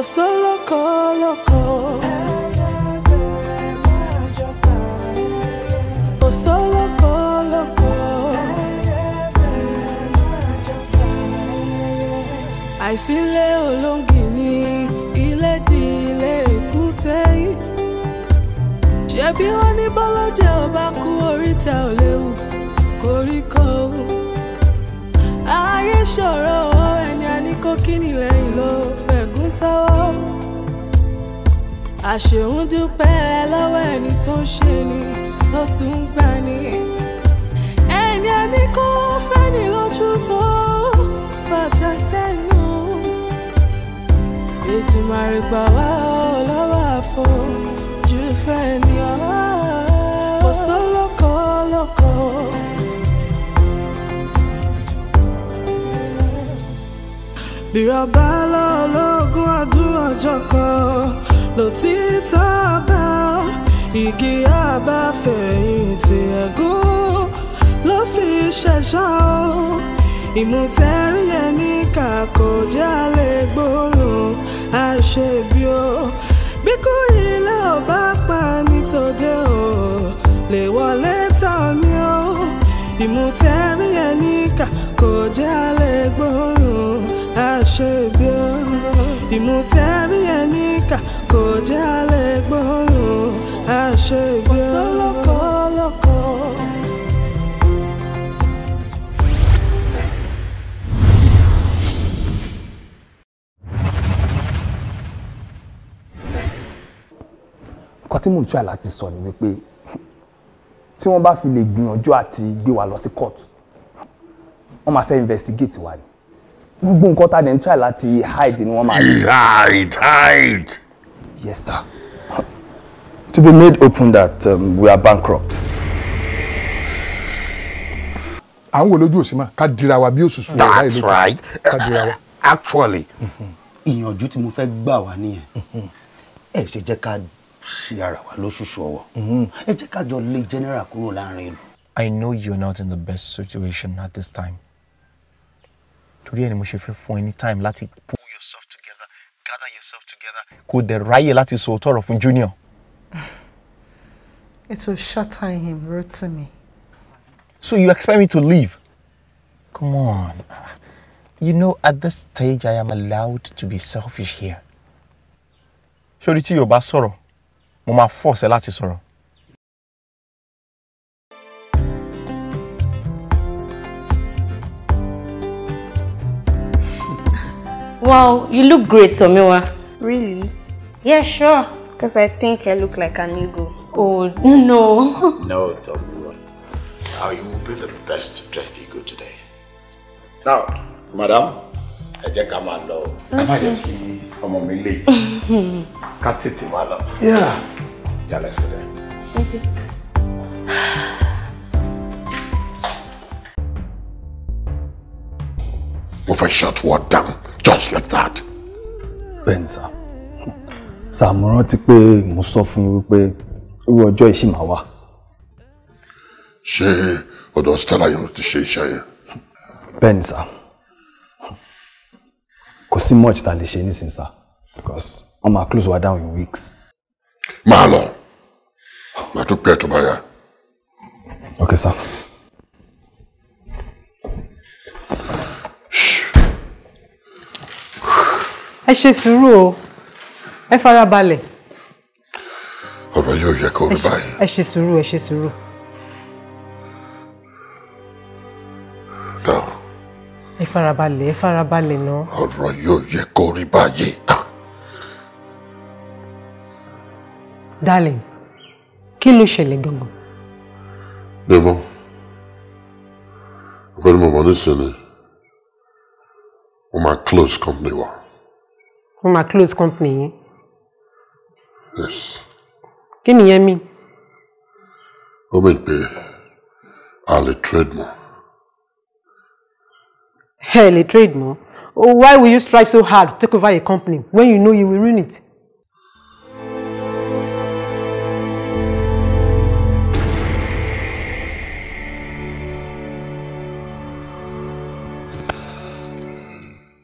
Sólókò lóko. Kò sólókò lóko. Àìsílẹ̀ olóńgì ní ilé di ilé èkúté yìí. Ṣebí wọ́n ní bọ́lọ́jẹ́ ò bá kú oríta ò léwu koríko. Ayé ṣòro ẹni a ní kó kíni lẹ́yìn ló fẹ̀gún sọ́wọ́. Àṣehùn dúpẹ́ lọ́wọ́ ẹni tó ń ṣe ni tó tún ń gbà ní. Ẹni a ní kó fẹ́ni lójú tó bàtà sẹ́nu. Ètùmàrè gbà wá lọ́wọ́ àfojú fẹ́ ni ọ́. Kò sólókò lóko. Bírọ̀bá lọ́lọ́gún ọdún ọjọ́ kan lòtítọ́ bá igi àbáfẹ̀yìntì ẹ̀gún ló fi ṣẹ̀ṣọ́. Ìmùtẹ́rí ẹni kà kò jálè gbóòórùn àṣebí o. Bí kò ilé ò bá pa nítòde o lè wọlé tán mi o. Ìmùtẹ́rí ẹni kà kò jálè gbóòórùn àṣebí o. Ìmùtẹ́rí ẹni kà kò jálè gbóòórùn àṣebí o. Kò sólókò lóko. Nǹkan tí mò ń try láti sọ ni wípé tí wọ́n bá fi lè gbìyànjú àti gbé wa lọ sí court, wọ́n máa fẹ́ investigate wa ni. Gbogbo nǹkan tá a dẹ̀ ń try láti hide ni wọ́n máa rí. Hide, hide. Yes, sir. To be made open that we are bankrupt. À ń wò lójú òsì máa ká dira wa bí òṣùṣù. That's right. Ká dira wa. Actually, ìyànjú tí mo fẹ́ gbà wá nìyẹn. Ẹ ṣe jẹ́ ká ṣe ara wa lóṣùṣù ọwọ́. Ẹ jẹ́ ká jọ lé general kúrò láàrin ìlú. I know you're not in the best situation at this time. Torí ẹ ni mo ṣe fẹ́ fún ẹ ní time láti pull yourself together, gather yourself together. Kò dẹ̀ ráyè láti sọ òótọ́ ọ̀rọ̀ fún Junior. It will shatter him, Rotimi. So you expect me to leave? Come on. You know, at this stage, I am allowed to be selfish here. Ṣé tí yóò bá sọ̀rọ̀, mo máa force ẹ láti sọ̀rọ̀. Wow, you look great, Tomiwa. Really? Yeah, sure. Because I think I look like an eagle. Oh, no. No, Tomiwa. Now you will be the best dressed eagle today. Now, madam, ẹ jẹ́ ká máa lọ. Ẹ má jẹ́ kí ọmọ mi late. Ká tètè wá lọ. Yeah. Yeah, let's go there. Okay. Mo fẹ́ shut what down just like that. Bẹ́ẹ̀ni sá. Sá, mo rántí pé mo sọ fún yín wípé irú ọjọ́ yìí ṣì máa wà. Ṣé ọ̀dọ̀ Stella yẹn ti ṣe iṣẹ́ yẹn? Bẹ́ẹ̀ni sá. Kò sí much tá a lè ṣe nísìnyí sá, because wọ́n máa close wa down in weeks. Máa lọ, màá tún pẹ́ tó bá yá. Okay sir. Ẹ ṣe sùúrù o, ẹ farabalẹ̀. Ọ̀rọ̀ yóò yẹ kó rí báyìí. Ẹ ṣe sùúrù, ẹ ṣe sùúrù. No. Ẹ farabalẹ̀, ẹ farabalẹ̀ náà. Ọ̀rọ̀ yóò yẹ kó rí báyìí. Darling, kí ló ṣẹlẹ̀ gangan? Bímọ, ọ̀gbẹ́ni mo mọ̀ nísìnyí, mo máa close company wa. Wọ́n máa close company yín. Yes. Kí nìyẹn mean? Ó mean pé a lè trade mọ́. Ẹ lè trade mọ́. Why will you strive so hard to take over a company when you know you will ruin it?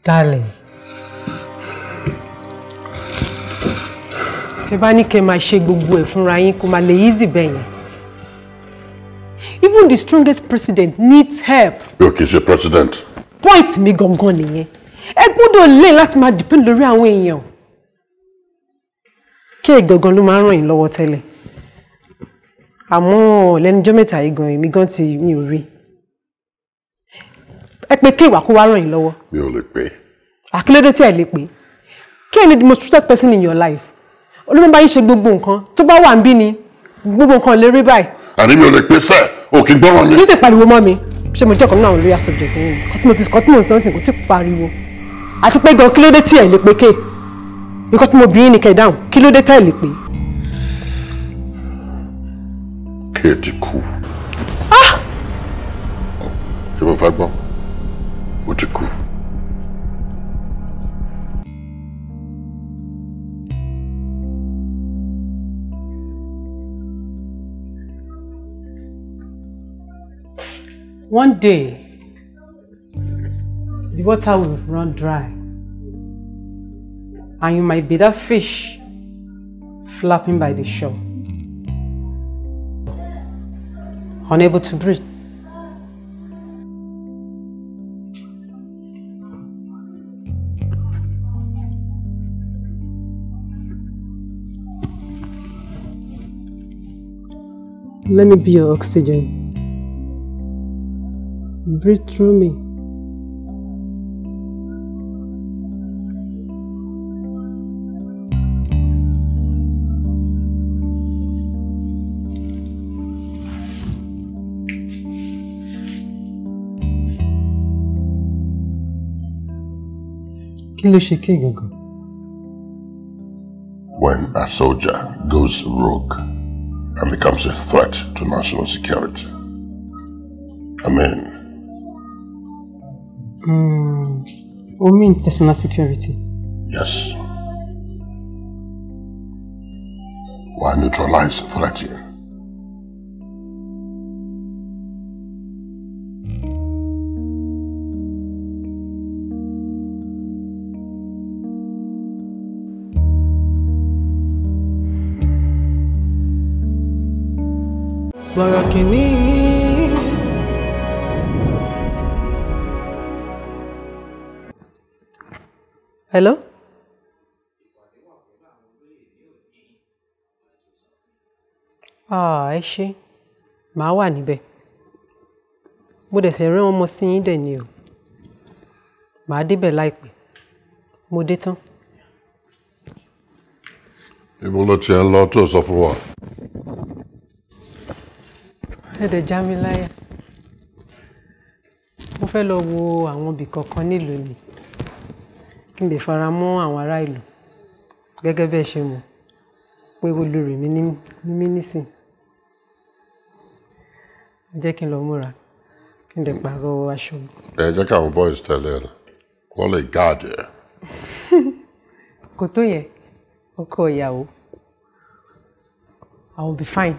Darling. Ẹ bá ní kẹ́ máa ṣe gbogbo ẹ̀ fúnra yín, kó máa lè easy bẹ́ẹ̀ yẹn. Even the strongest president needs help. Mi ò kì í ṣe president. Point mi gangan nìyẹn. Ẹ gbọ́dọ̀ lè láti máa depend lórí àwọn èèyàn. Kí ẹ gangan ló máa ń ràn yín lọ́wọ́ tẹ́lẹ̀. Àmọ́ lẹ́nujọ́ mẹ́ta yìí gan, èmi gan ti mi ò rí. Ẹ pé kéwàá kó wá ràn yín lọ́wọ́. Mi ò lè pè. Àkílódé tí ẹ lè pè? Kí ni the most trusted person in your life? Olúmọ bá yín ṣe gbogbo nǹkan tó bá wà ń bí ni gbogbo nǹkan lè rí báyìí. Àní mi ò lè pè sẹ́, o kì í gbọ́ràn mi. Ní ti pariwo mọ́ mi, ṣé mo jẹ́ ọ̀kan nínú àwọn lóyà subject yìí? Kọ́ tí mo sọ sí kò tí pariwo. Àti pé gan kílódé tí ẹ lè pè ké? Nǹkan tí mo bí yín ni kẹ́ dáhùn, kílódé tẹ́ ẹ lè pè? Ké ti kú. Ṣé mo fẹ́ gbọ́? Ó ti kú. One day, the water will run dry, and you might be that fish flapping by the shore, unable to breathe. Let me be your oxygen. Breathe through me. Kí ló ṣe kí gangan? When a soldier goes rogue and becomes a threat to national security, I mean. You mean personal security? Yes. Why neutralize the threat here? Bọ̀rọ̀kìnní. Hello? Ah, ẹ ṣé, màá wà níbẹ̀. Mo dẹ̀ ṣẹ̀ rán ọmọ sí yín dẹ̀ ni o. Màá débẹ̀ láìpẹ́. Mo dé tán. Ibo ló tiẹ̀ ń lọ tó sọ fún wa? Ẹ dẹ̀ já mi láyà. Mo fẹ́ lọ wo àwọn ibì kọ̀ọ̀kan nílùú ni. Kí n lè fara mọ́ àwọn ará ìlú gẹ́gẹ́ bẹ́ẹ̀ ṣe mọ̀ pé olórí mi ní mí nísìn. Jẹ́ kí n lọ múra kí n lè pààrọ̀ aṣọ mi. Ẹ jẹ́ káwọn boys tẹ̀lé ẹ lọ, wọ́n lè gáàdì ẹ. Kò tó yẹn, ọkọ ìyàwó. I will be fine.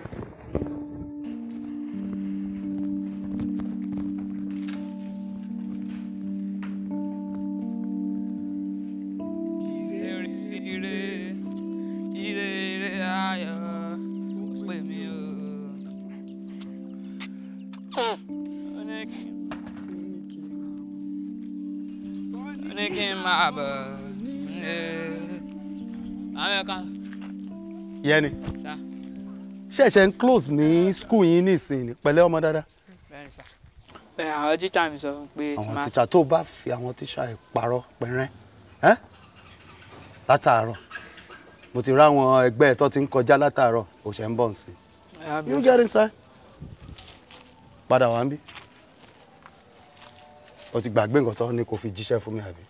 Yẹni, ṣẹ̀ṣẹ̀ ń close ní school yín nísìnyí pẹ̀lẹ́ ọmọ dáadáa. Bẹ́ẹ̀ àwọn tíṣà mi sọ pé àwọn tíṣà tó bá fi àwọn tíṣà ẹ̀ parọ́ pẹ̀rẹ́ ẹ́ látàárọ̀ mo ti ráwọn ẹgbẹ́ ẹ̀ tó ti ń kọjá látàárọ̀ òṣè ń bọ̀ nsìn. You get inside. Padà wá ń bí. O ti gbàgbé nǹkan tó ní kò fi jíṣẹ́ fún mi àbí.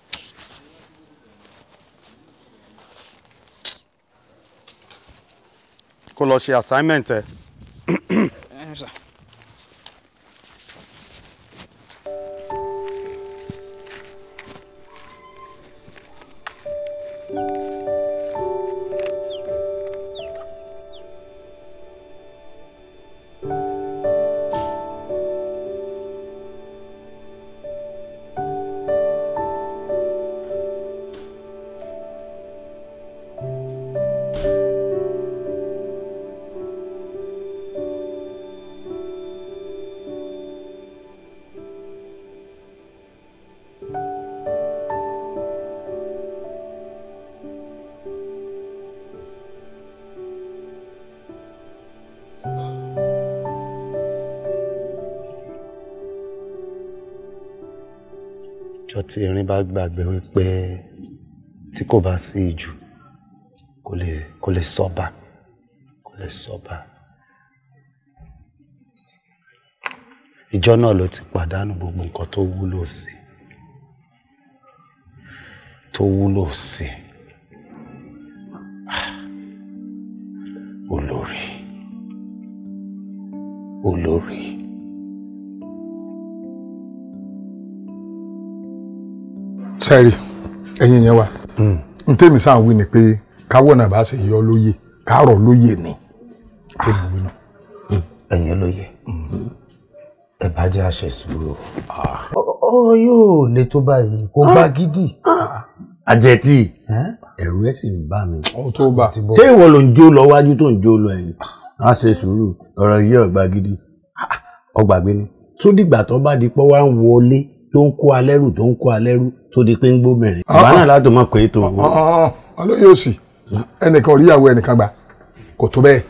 Kó lọ ṣe assignment ẹ. Ìjọ tí erin bá gbàgbé wípé tí kò bá sí ìjù kò lè sọ́ba, kò lè sọ́ba. Ìjọ náà ló ti pàdánù gbogbo nǹkan tó wúlò sí, tó wúlò sí. Olórí, olórí. Sẹ́ẹ̀rì ẹ̀yin yẹn wa n tẹ́mi sáà wí ni pé káwọ́ náà bá ṣe yọ lóye kárọ̀ lóye ni tẹ́mi wí náà. Ẹ̀yin olóye, ẹ bá jẹ́ àṣẹ sùúrù. Ọ̀rọ̀ yóò le tó báyìí, kò gbà gidi. Àjẹtì, ẹ̀rù ẹ̀ sì ń bà mí. Ó tó bá. Ṣé ìwọ ló ń jó lọ wájú tó ń jó lọ ẹ̀yìn? Á ṣe sùúrù, ọ̀rọ̀ yìí ọ̀gbà gidi. Ọgbàgbé ni. Tó dìgbà tó bá di pọ́ wá ń wọlé tó ń kó alẹ́rù tó ń kó alẹ́rù tó di pé ń gbóbìnrin. Ìgbà náà látò mọ̀ pé tó wọ. Olóyè òsì, ẹnìkan ò rí ìyàwó ẹnìkan gbà, kò tó bẹ́ẹ̀.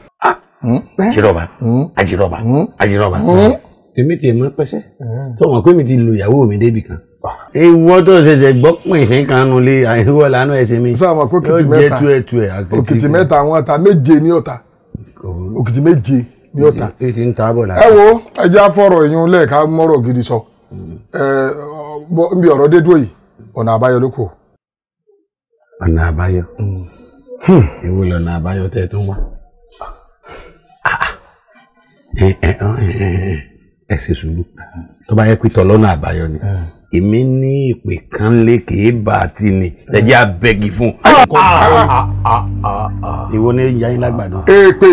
Àjírọ̀bà, àjírọ̀bà, àjírọ̀bà. Tèmi tiẹ̀ mọ́ pẹ́sẹ́. Sọ wọn pé mi ti lu ìyàwó mi débì kan. Ìwọ tó ṣẹ̀ṣẹ̀ gbọ́ pín ìṣe kan nu lé àìwọ́ lánà ẹ̀ṣẹ̀ mi. Sọ wọn pé òkìtì mẹ́ta, òkìtì mẹ́ta àwọn ta méje ní ọ̀tá. Òkìtì méje ní ọ̀tá. Ẹ wo, ẹ jẹ́ àfọ̀rọ̀ ìyún lẹ́ẹ̀ka mọ́rọ̀ gidi sọ. Nbí ọ̀rọ̀ dé dúró yìí, ọ̀nà àbáyọ ló kù. Ọ̀nà àbáyọ? Èwo lọ̀nà àbáyọ tẹ́ tó ń wá? Ẹ ṣe sùúrù. Tó bá yẹ pé tọ́ lọ́nà àbáyọ ni, èmi ní ìpè kan lé kèé bá a ti ni, ẹ jẹ́ abẹ́gi fún un. Ìwọ ni ìyá yín lágbàdo. Èpè.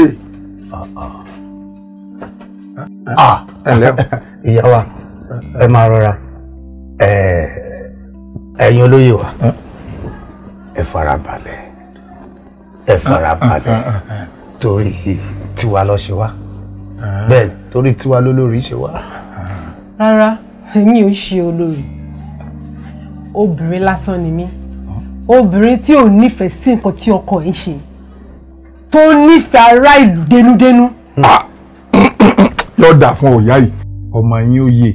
Ìyá wa, ẹ máa rọra. Ẹ̀yin olóyè wa, ẹ farabalẹ̀, ẹ farabalẹ̀, torí tiwa ló ṣe wá, bẹ́ẹ̀ torí tiwa lólórí ṣe wá. Rárá, èmi ò ṣe olórí, obìnrin lásán ni mí, obìnrin tí ò nífẹ̀ẹ́ sí nǹkan tí ọkọ ẹ̀ ń ṣe, tó nífẹ̀ẹ́ ará ìlú dénúdénú. Yóò dà fún ọ̀yá yìí, ọmọ yín ó yè.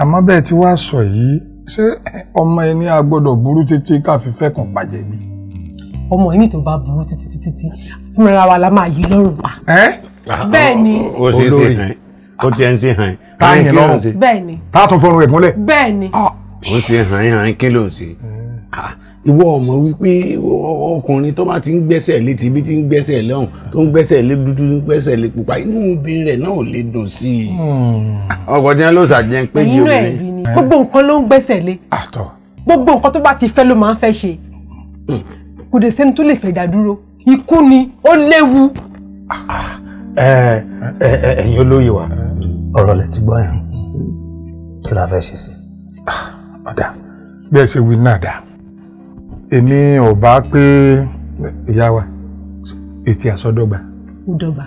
Àmọ́ bẹ́ẹ̀ tí wàá sọ yìí, ṣé ọmọ ẹni a gbọ́dọ̀ burú títí ká fi fẹ́ kàn bàjẹ́ ni? Ọmọ yìí tó bá burú títí títí fúnra wa la máa yí lọ́rùn pa. Bẹ́ẹ̀ ni. Ó ṣe é ṣe hàn, ó tiẹ̀ ń ṣe hàn. Táyìn lọ́rùn. Bẹ́ẹ̀ ni. Táàtún fọrùn rẹ̀ gúnlẹ̀. Bẹ́ẹ̀ ni. Ó ń ṣe hàn hàn, kí ló ń ṣe? Ìwọ ọmọ wípé ọkùnrin tó bá ti ń gbẹ́sẹ̀ létí ibi tí ń gbẹ́sẹ̀ lọ́hùn tó ń gbẹ́sẹ̀ lé dúdú ń gbẹ́sẹ̀ lé pupa, inú obìnrin rẹ̀ náà ò lè dùn sí i. Ọkọ̀ tí wọ́n ló ṣàjẹ́ pé jí obìnrin. Gbogbo nǹkan ló ń gbẹ́sẹ̀ lé. Gbogbo nǹkan tó bá ti fẹ́ ló máa ń fẹ́ ṣe. Kò dé sẹ́ni tó lè fẹ́ dá dúró. Ikú ni, ó léwu. Ẹ̀yin olóyè wa, ọ̀rọ̀ lẹ ti gbọ́ yẹn, kí la fẹ́ ṣe sí? Ọ̀dà, bí ẹ ṣe wí náà dà. Èmi ò bá pé ìyá wa ètí àsọdọ́gba. Ó dọ́gba.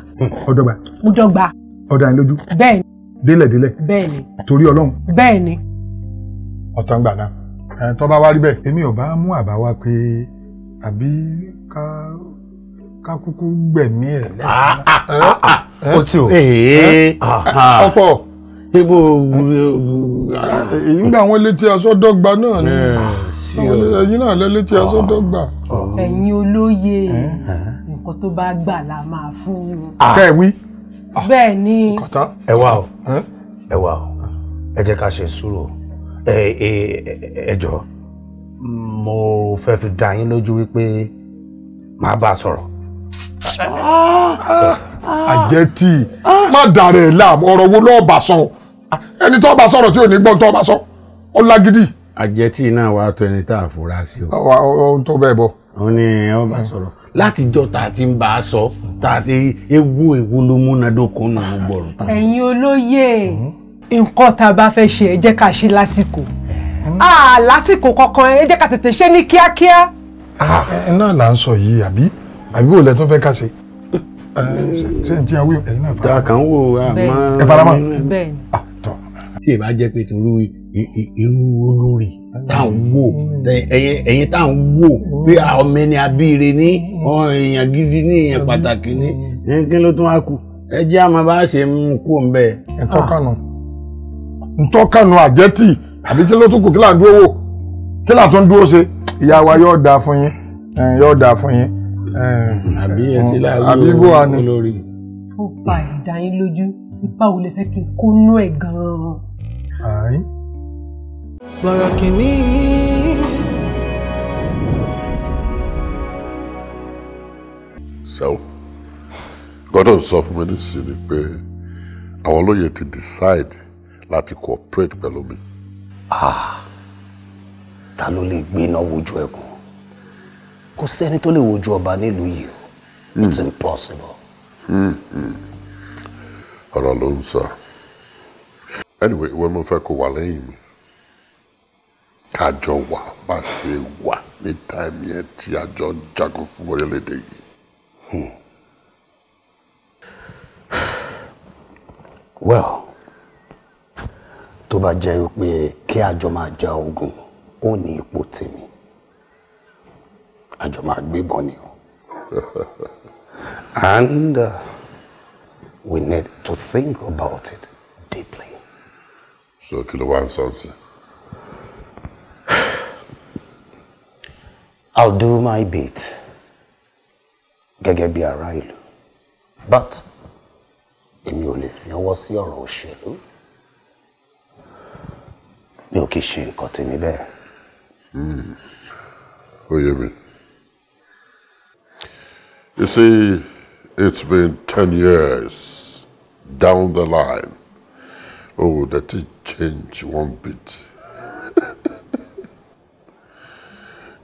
Ó dọ́gba. Ó dọ́gba. Ó dá yín lójú. Bẹ́ẹ̀ni. Délẹ̀ délẹ̀. Bẹ́ẹ̀ni. Torí Ọlọ́run. Bẹ́ẹ̀ni. Ọ̀tàn gbà náà. Tó bá wá rí bẹ́ẹ̀, èmi ò bá mú àbá wá pé àbí ká kúkú gbẹ̀mí ẹ̀ lẹ́ẹ̀kan. Ó tí o. Ọ̀pọ̀. Ibo èyí ń gbà wọ́n létí aṣọ́dọ́gba náà ni. Ẹ̀yin náà lẹ létí aṣọ́dọ́gba. Ẹ̀yin olóye, nǹkan tó bá gbà la máa fún un. Kẹ́ ẹ wí. Bẹ́ẹ̀ ni. Ẹ wá o, ẹ wá o, ẹ jẹ́ ká ṣe sùúrù. Ẹ jọ̀ọ́, mo fẹ́ fi dá yín lójú wípé màá bá a sọ̀rọ̀. Àjẹtì, má dàrẹ̀ láàmú, ọ̀rọ̀ wo lọ́ọ́ bá sọ? Ẹni tó bá sọ̀rọ̀ tí ò ní gbọ́n tó bá sọ, ó lágídí. Àjẹtì náà wàá tó ẹni tá a fura sí o. Ohun tó bẹ́ẹ̀ bọ̀. Ó ní ọ bá sọ̀rọ̀ látijọ́ tá a ti ń bá a sọ, tá a ti ewu ewu ló múnádóko nù gbogbo ọ̀rọ̀. Ẹ̀yin olóyè, nǹkan tá a bá fẹ́ ṣe, ẹ jẹ́ ká ṣe lásìkò. Lásìkò kankan, ẹ jẹ́ ká tètè ṣe ní kíákíá. Ẹ náà là ń sọ yìí, àbí àbí wò lẹ tún fẹ́ ká ṣe? Ṣé n tí a wí ẹ̀yin náà fara mọ́? Ta kàn wò á máa. Ẹ fara mọ́. Bẹ́ẹ̀ni. Tí ì bá jẹ́ pé torí irú olórí tá à ń wò, ẹ̀yin tá à ń wò pé ọmọ ẹni abíire ní, èèyàn gidi ní, èèyàn pàtàkì ní, kí ló tún wá kù? Ẹ jẹ́ àmọ́ bá ṣe mú kú òun bẹ́ẹ̀. Ntọ́kànù àjẹtì Àbí kí ló tún kù, kí là ń dúró wò, kí là tún dúró ṣe? Ìyá wa yóò dáa fún yín, yóò dáa fún yín. Àbí ẹ ti àbí bó wa ni. Olórí. Ó ba ẹ̀dá yín lójú, ipa wo lè fẹ́ kí n kó nú ẹ̀ gan-an. Bọ̀rọ̀ kìíní. So, gbọ́dọ̀ sọ fún mi nísìnyí pé àwọn olóyè ti decide láti cooperate pẹ̀lú mi. Ah, ta ló lè gbéná wojú ẹkùn? Kò sẹ́ni tó lè wojú ọba nílùú yìí o. It's impossible. Ọ̀rọ̀ ló ń sọ. Anyway, ìwọ ni mo fẹ́ kó wà lẹ́yìn mi. Ká jọ wà bá ṣe wà ní time yẹn tí a jọ ń jagun fún orílẹ̀-èdè yìí. Well, tó bá jẹ́ pé kí a jọ máa ja ogun, ó ní ipò tèmi. A jọ máa gbébọn ni o. And we need to think about it deeply. So kí ló wá ń sọ sí? I'll do my bit gẹ́gẹ́ bí ará ìlú, but èmi ò lè fi ọwọ́ sí ọ̀rọ̀ òṣèlú. Mi ò kì í ṣe nǹkan tèmi bẹ́ẹ̀. Ó yé mi. You see, it's been 10 years down the line. Oh, that didn't change one bit.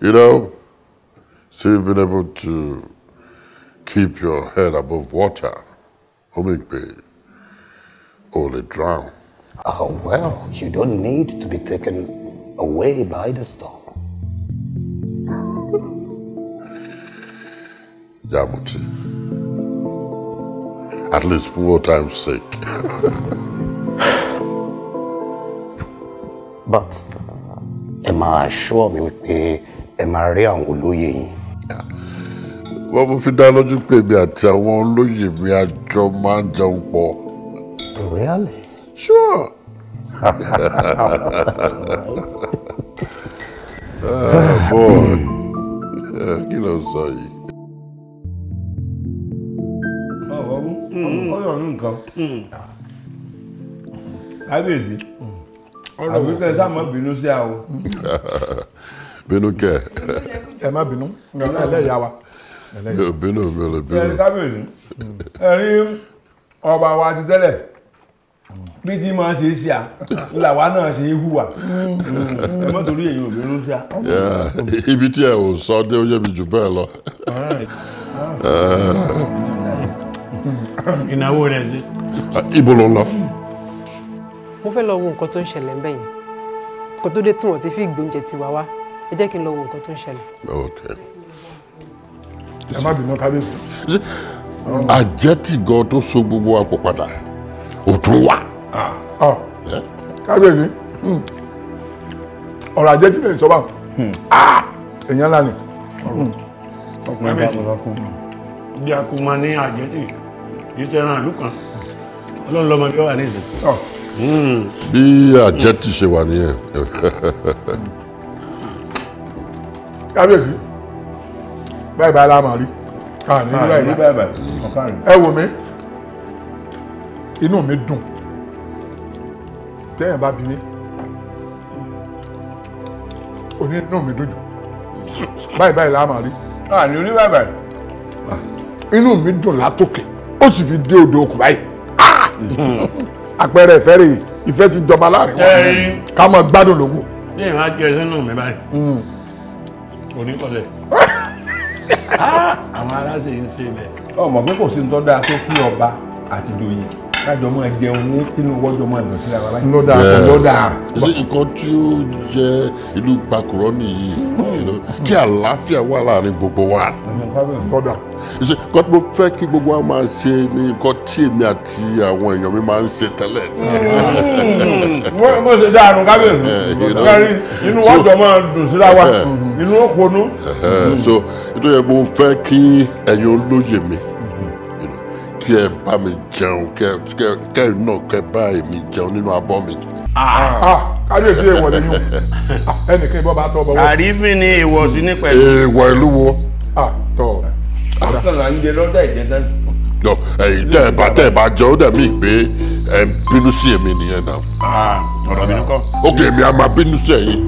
You know, so you've been able to keep your head above water. Omigbe, only drown. Oh, well, you don't need to be taken away by the storm. Yamuti. At least for old time's sake. But ẹ máa assure mi wípé ẹ máa rí àwọn olóyè yín. Wọ́n mú fi dá lójú pé èmi àti àwọn olóyè mi àjọ máa ń jẹun pọ̀. Really? Sure. Boy, kí ló ń sọ yìí? Ọ̀rọ̀ ní nǹkan. Kábíyèsí, àbí kẹ́ ẹ sá má bínú sí a o. Bínú kẹ́. Ẹ má bínú, ẹlẹ́yà wa. Mi ò bínú, mi ò lè bínú. Kábíyèsí, ẹ rí ọba wa ti tẹ́lẹ̀ bí tí máa ṣe é ṣe à làwa náà ṣe é hùwà. Ẹ má torí èyí ò bínú sí a. Ibi tí ẹ ò sọ dé ó yé mi jù bẹ́ẹ̀ lọ. Ìnáwó rẹ̀ sí. Ibo ló ń lọ? Mo fẹ́ lọ wo nǹkan tó ń ṣẹlẹ̀ ń bẹ̀ yẹn. Nǹkan tó dé tí wọ́n ti fi gbóúnjẹ tiwa wá. Ẹ jẹ́ kí n lọ wo nǹkan tó ń ṣẹlẹ̀. Okay. Ẹ má bínú kábíyèsí. Àjẹtì gan tó so gbogbo wa pọ̀ padà, ó tún wà. Kábíyèsí, ọ̀rọ̀ àjẹtì lè sọ bá. Èèyàn ńlá ni. Ọkùnrin bá sọ̀rọ̀ kú. Bí a kú máa ní àjẹtì, yìí tẹ́ran àlù kan. Ọlọ́run lọ́mọ bí ó wà ní ìsìn. Bí àjẹtì ṣe wà nìyẹn. Kábíyèsí, báyìí báyìí la máa rí. Ní báyìí báyìí. Ẹ wò mí, inú mi dùn. Tẹ́yìn bá bí mi, òní inú mi dùn jù. Báyìí báyìí la máa rí. Àní orí báyìí báyìí. Inú mi dùn látòkè, ó sì fi dé odò okùn báyìí. Àpẹẹrẹ ìfẹ́ rèé, ìfẹ́ ti jọba láàrin wa. Ká máa gbádùn lógún. Bí ìhàn á jẹ sínú mi báyìí, òní kọsẹ̀. Àwọn aláṣẹ ń ṣe bẹ́ẹ̀. Ọmọ pé kò sí ní tó dáa tó kí ọba àti ìjòyè kájọ máa jẹun ní kínú wọ́jọ́ máa dùn síra wa báyìí. Ló dáa, ló dáa. Ṣé nǹkan tí ó jẹ́ ìlú Gbàkúrọ́ nìyí? Kí àlàáfíà wà láàrin gbogbo wa. Ló dáa. Ṣé nǹkan tí mo fẹ́ kí gbogbo wa máa ṣe ni nǹkan tí èmi àti àwọn èèyàn mi máa ń ṣe tẹ́lẹ̀. Mo ṣe dáa nù kábíyèsí. Inú wọ́jọ́ máa dùn síra wa, inú ó ponú. So nítorí mo fẹ́ kí ẹ̀yin olóyè mi Kí ẹ bá mi jẹun, kẹ ẹ náà kẹ bá èmi jẹun nínú abọ́ mi. Kábíyèsí, èèwọ̀ lẹ́yìn ẹnìkan ìbọn bá tọ́ bọ̀ wọ́n. Àrífín ni èèwọ̀ sí ní pẹ̀lú. Èèwọ̀ ìlú wo? Tọ́. Àtàn là ń jẹ lọ́dà ìjẹta. No, ẹ̀yin tẹ́ ẹ bá jẹun, ó dẹ̀ mí pé ẹ ń bínú sí èmi nìyẹn náà. Ọ̀rọ̀ mi kọ́. Ok, èmi á máa bínú sí ẹ̀yin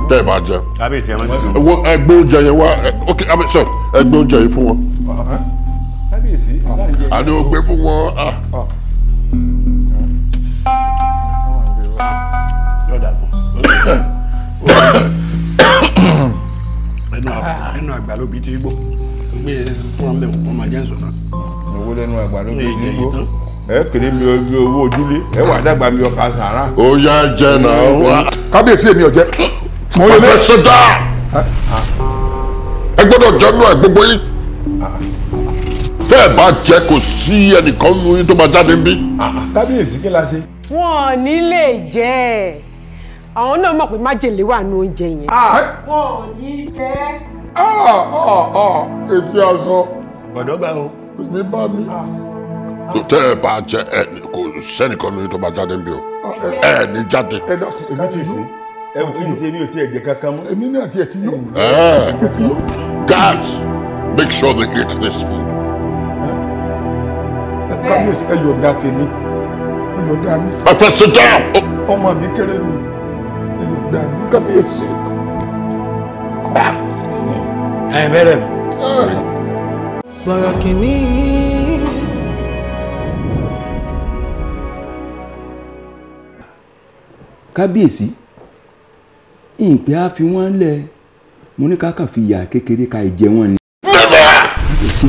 tẹ́ ẹ bá jẹun. Kábíyèsí, ẹ má ti Ẹ wo, ẹ gbé oúnjẹ yẹn wá. Ok, I sorry, ẹ gbé oúnjẹ yìí fún wọn. Kábíyèsí. Àní o gbé fún wọn. Yọ̀dà fún ẹnu àgbà ló bí tí gbó gbé fún ọmọ wọn máa jẹ́ nsọ̀nà. Owó lẹ́nu àgbà ló bí tí gbó. Ẹ kéré mi owó ojúlé, ẹ wà dàgbà mi ọkà sàrà. Ó yá, jẹ náà wá. Kábíyèsí, èmi ò jẹ. Mo lè ṣe dáa. Ẹ gbọ́dọ̀ jẹ nínú ẹ, gbogbo yín. Tẹ́ ẹ bá jẹ, kò sí ẹnìkan nínú yín tó máa jáde níbí. Kábíyèsí, kí la ṣe? Wọn ò ní lè jẹ ẹ. Àwọn náà mọ̀ pé májèlé wà ní oúnjẹ yẹn. Wọn ò ní jẹ. Etí aṣọ. Ọ̀dọ́ gbà o. Èmi bá mi. So tẹ́ ẹ bá jẹ, ẹ kò sẹ́nìkan nínú yín tó máa jáde níbí o. Ẹ ní jáde. Ẹ dákun, èmi ti yó. Ẹ ò tí ì tí mi ò tí ì jẹ kankan mọ́. Èmi náà tiẹ̀ ti yó. Guards, make sure they eat this food. Kábíyèsí, ẹ yọ̀ǹda tèmi, ẹ yọ̀ǹda mi. Ẹ sit down. Ọmọ mi kéré mi, ẹ yọ̀ǹda mi, kábíyèsí. Ẹ bẹ̀rẹ̀. Bọ̀rọ̀ kìíní. Kábíyèsí, ìpè á fi wọ́n lẹ̀, mo ní ká kàn fi yà kékeré ká ìjẹ wọn ni. Kábíyèsí,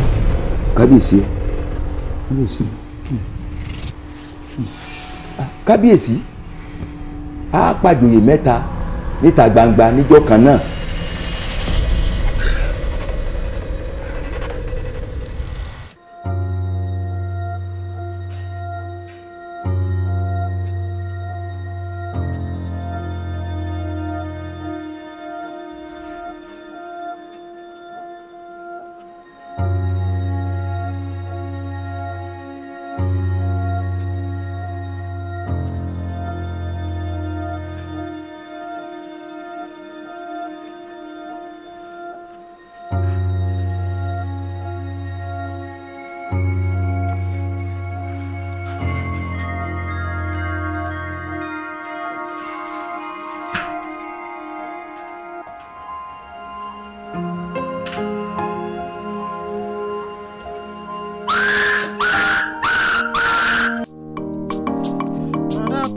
kábíyèsí, kábíyèsí, kábíyèsí, á pàjòyè mẹ́ta níta gbangba níjọ́ kan náà.